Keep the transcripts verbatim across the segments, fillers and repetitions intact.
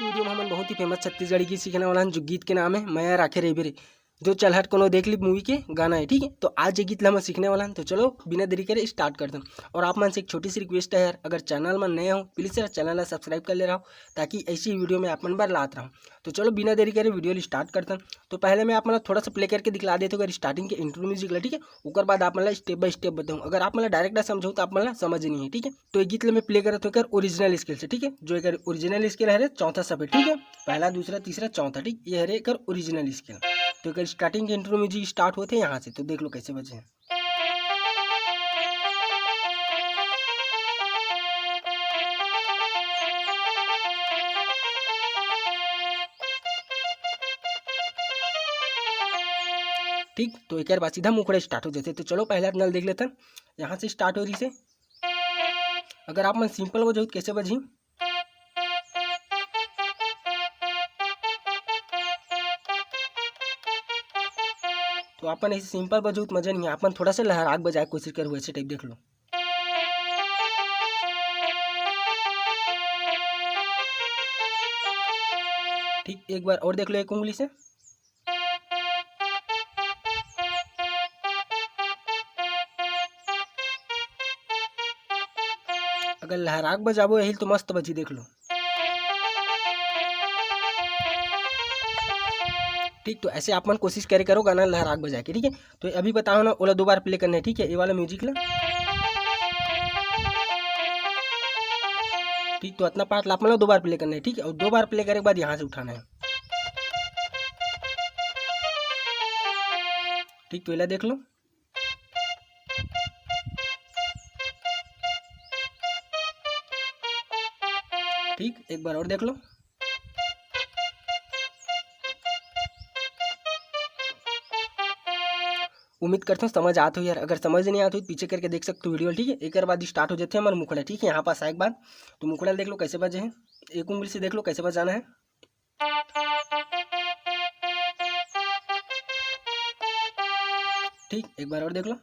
Video में हमन बहुत ही फेमस छत्तीसगढ़ी गीत सीखने वाला हन, जो गीत के नाम है मया राखे रहिबे रे, जो चल हट कोनो देख ली मूवी के गाना है, ठीक है। तो आज ये गीत ला हम सीखने वाला हन। तो चलो बिना देरी करे स्टार्ट करते हैं। और आप मन से एक छोटी सी रिक्वेस्ट है यार, अगर चैनल में नए हो, प्लीज यार चैनल ला सब्सक्राइब कर ले रहो, ताकि ऐसी वीडियो में आप मन बर लात रहूँ। तो चलो बिना देरी करे वीडियो ला स्टार्ट करते हैं। तो पहले मैं आप मन ला थोड़ा सा प्ले करके दिखला देता हूँ अगर स्टार्टिंग के इंट्रो म्यूजिक ला, ठीक है। ओकर बाद आप मन ला स्टेप बाय स्टेप बताऊँ। अगर आप मन ला डायरेक्ट ना समझो तो आप मन ला समझ नहीं है, ठीक है। तो ये गीत ला मैं प्ले करत हूँ एकर ओरिजिनल स्केल से, ठीक है। जो एकर ओरिजिनल स्केल है रे चौथा सफेद, ठीक है। पहला, दूसरा, तीसरा, चौथा, ठीक, ये हरे एकर ओरिजिनल स्केल। तो एकर स्टार्टिंग के इंट्रो म्यूजिक स्टार्ट होते हैं यहाँ से, तो देख लो कैसे बजे हैं। ठीक, तो एकर बाद सीधा मुखड़ा स्टार्ट हो जाते। तो चलो पहला नल देख लेते हैं, यहाँ से स्टार्ट हो रही से। अगर आप मन सिंपल बजाओ तो कैसे बजही? तो अपन ऐसे सिंपल बजाओ तो मजा नहीं है, अपन थोड़ा सा लहराक बजाए कोशिश करो, ऐसे टाइप देख लो। ठीक, एक बार और देख लो एक उंगली से। अगर लहराक बजाबो यही तो मस्त बजी, देख लो। ठीक, तो ऐसे आप मन कोशिश करे करो गाना लहराक बजा के, ठीक है। तो अभी बताओ ना, ओला दो बार प्ले करना है, ठीक है, ये वाला म्यूजिक ला। ठीक, तो इतना पार्ट ला आप मन ला दो बार प्ले करना है, ठीक है, और दो बार प्ले करे के बाद यहाँ से उठाना है। ठीक, तो एला देख लो। ठीक, एक बार और देख लो। उम्मीद करता हूँ समझ आत हो यार, अगर समझ नहीं आत हो तो पीछे करके देख सकते हो वीडियो, ठीक है। एक बार स्टार्ट हो जाते हैं हमारे मुखड़ा, ठीक है। यहाँ पास आए के बाद तो मुखड़ा देख लो कैसे बजे हैं, एक उंगली से देख लो कैसे बजाना है। ठीक, एक बार और देख लो।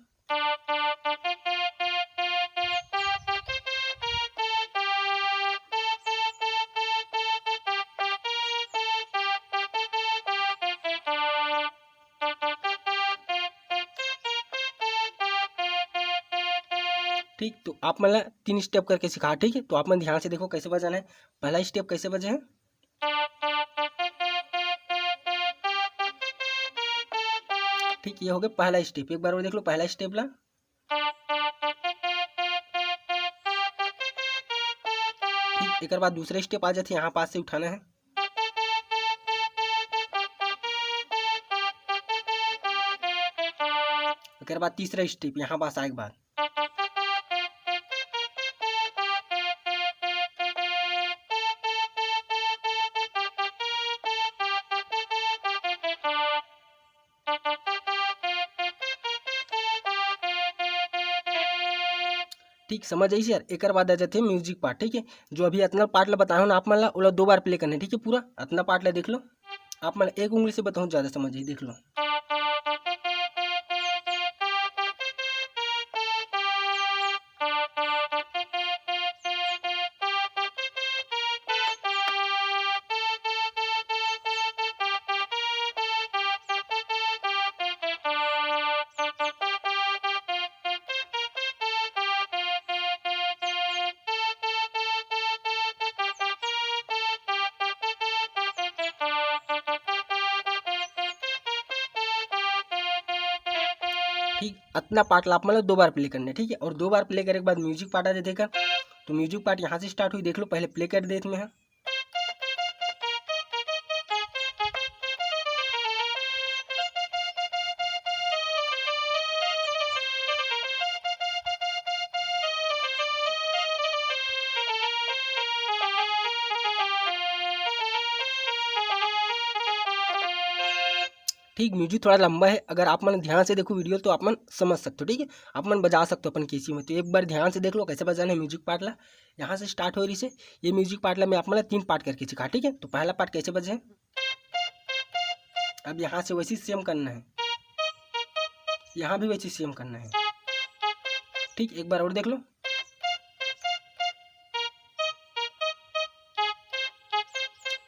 ठीक, तो आप मन ला तीन स्टेप करके सिखा, ठीक है। तो आप मन ध्यान से देखो कैसे बजाना है। पहला स्टेप कैसे बजे है, ठीक, ये हो गया पहला स्टेप। एक बार और देख लो पहला स्टेप ला। ठीक, एक बाद दूसरा स्टेप आ जाते, यहाँ पास से उठाना है। एक बाद तीसरा स्टेप यहाँ पास आए के बाद। ठीक, समझ आइस यार। एकर बाद आ जाथे म्यूजिक पार्ट, ठीक है। जो अभी अतना पार्ट ला बताए हो ना आप मन ला, ओला दो बार प्ले करना है, ठीक है। पूरा अतना पार्ट ला देख लो, आप मन एक उंगली से बताऊँ, ज़्यादा समझ आई, देख लो। ठीक, अतना पार्ट ला आप मन ला दो बार प्ले करना है, ठीक है। और दो बार प्ले करे के बाद म्यूजिक पार्ट आ जाथे का, तो म्यूजिक पार्ट यहाँ से स्टार्ट हुई, देख लो, पहले प्ले कर देत में है। ठीक, म्यूजिक थोड़ा लंबा है, अगर आप मन ध्यान से देखो वीडियो तो आप मन समझ सकते हो, ठीक है। आप मन बजा सकते हो अपन केसी में। तो एक बार ध्यान से देख लो कैसे बजाना है म्यूजिक पार्ट ला। यहाँ से स्टार्ट हो रही से, ये म्यूजिक पार्ट ला मैं आप मन ला तीन पार्ट करके सिखा, ठीक है। तो पहला पार्ट कैसे बजे है, अब यहाँ से वैसे सेम करना है, यहाँ भी वैसे सेम करना है। ठीक, एक बार और देख लो।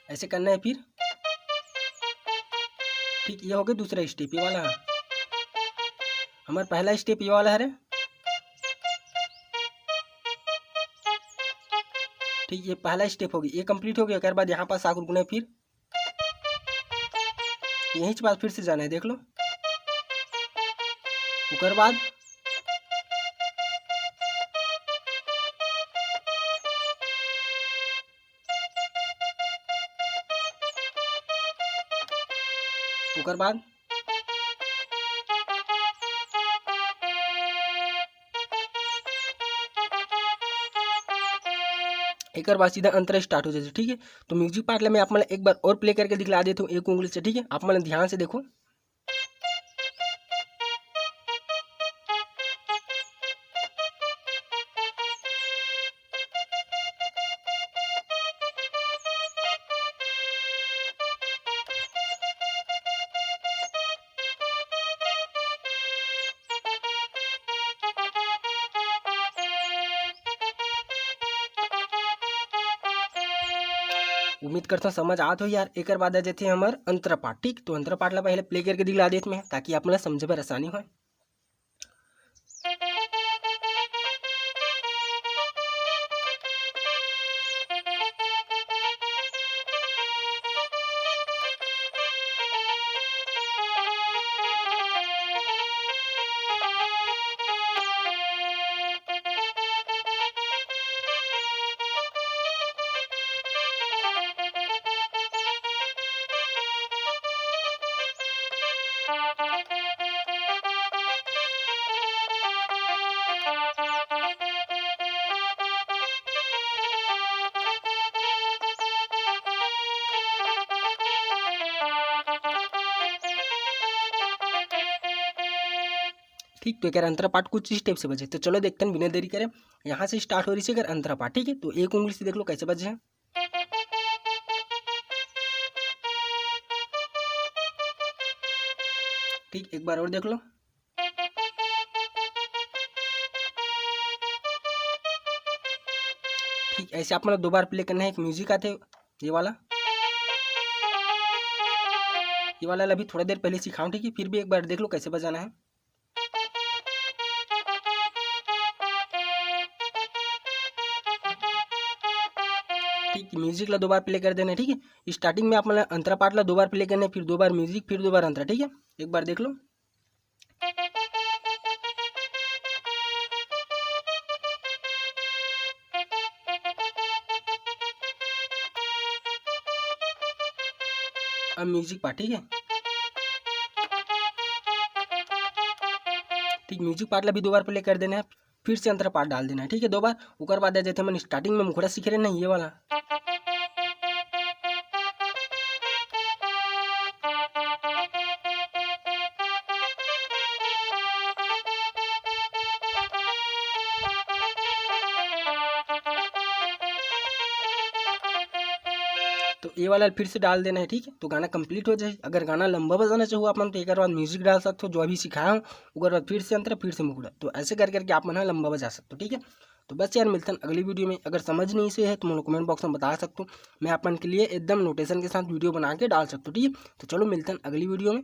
ऐसे करना है। फिर ठीक ये हो गया दूसरा स्टेप, ये वाला है। हमारा पहला स्टेप ये वाला है रे। ठीक, ये पहला स्टेप हो गया, ये कंप्लीट हो गया। ओकर बाद यहाँ पास आके रुकना है, फिर यहीं से पास फिर से जाना है, देख लो। ओकर बाद ओकर बाद एकर बाद सीधा अंतरा स्टार्ट हो जाथे। ठीक है, तो म्यूजिक पार्ट ला मैं आप मन ला एक बार और प्ले करके दिखला देता हूँ एक उंगली से। ठीक है, आप मन ला ध्यान से देखो। उम्मीद करता हूँ समझ आत हो यार। एकर बाद आ जाथे हमर अंतरा पाठ। ठीक, तो अंतरा पाठ ला पहले प्ले करके दिखला देत मैं, ताकि आप मन ला समझे बर आसानी होय। ठीक, तो एकर अंतरा पाठ कुछ स्टेप से बजे, तो चलो देखते हैं बिना देरी करे। यहाँ से स्टार्ट हो रही है एकर अंतरा पाठ। ठीक है, तो एक उंगली से देख लो कैसे बजे है। ठीक, एक बार और देख लो। ठीक, ऐसे आप मतलब दो बार प्ले करना है। एक म्यूजिक आते, ये वाला, ये वाला अभी थोड़ा देर पहले सिखाऊं। ठीक है, फिर भी एक बार देख लो कैसे बजाना है। ठीक, म्यूजिक ला दो बार प्ले कर देना है। ठीक है, स्टार्टिंग में आप मतलब अंतरा पाठ ला दो बार प्ले करना है, फिर दो बार म्यूजिक, फिर दो बार अंतरा। ठीक है, एक बार देख लो। अब म्यूजिक पार्ट, ठीक है, ठीक, म्यूजिक पार्ट ला भी दो बार प्ले कर देना है, फिर से अंतरा पार्ट डाल देना है, ठीक है, दो बार। ओकर बाद आ जाते हमन स्टार्टिंग में मुखड़ा सीखे रहे ना, ये वाला। तो ये वाला फिर से डाल देना है, ठीक है। तो गाना कंप्लीट हो जाए। अगर गाना लंबा बजाना चाहो आप मन, तो एक बार म्यूजिक डाल सकते हो, जो अभी सिखाया हूँ, ओकर बाद फिर से अंतरा, फिर से मुखड़ा। तो ऐसे कर करके आप मन ह लंबा बजा सकते हो, ठीक है। तो बस यार, मिलतन अगली वीडियो में। अगर समझ नहीं से है तो मोला कमेंट बॉक्स में बता सकते हो, मैं आप मन के लिए एकदम नोटेशन के साथ वीडियो बना के डाल सकता हूँ, ठीक है। तो चलो, मिलतन अगली वीडियो में।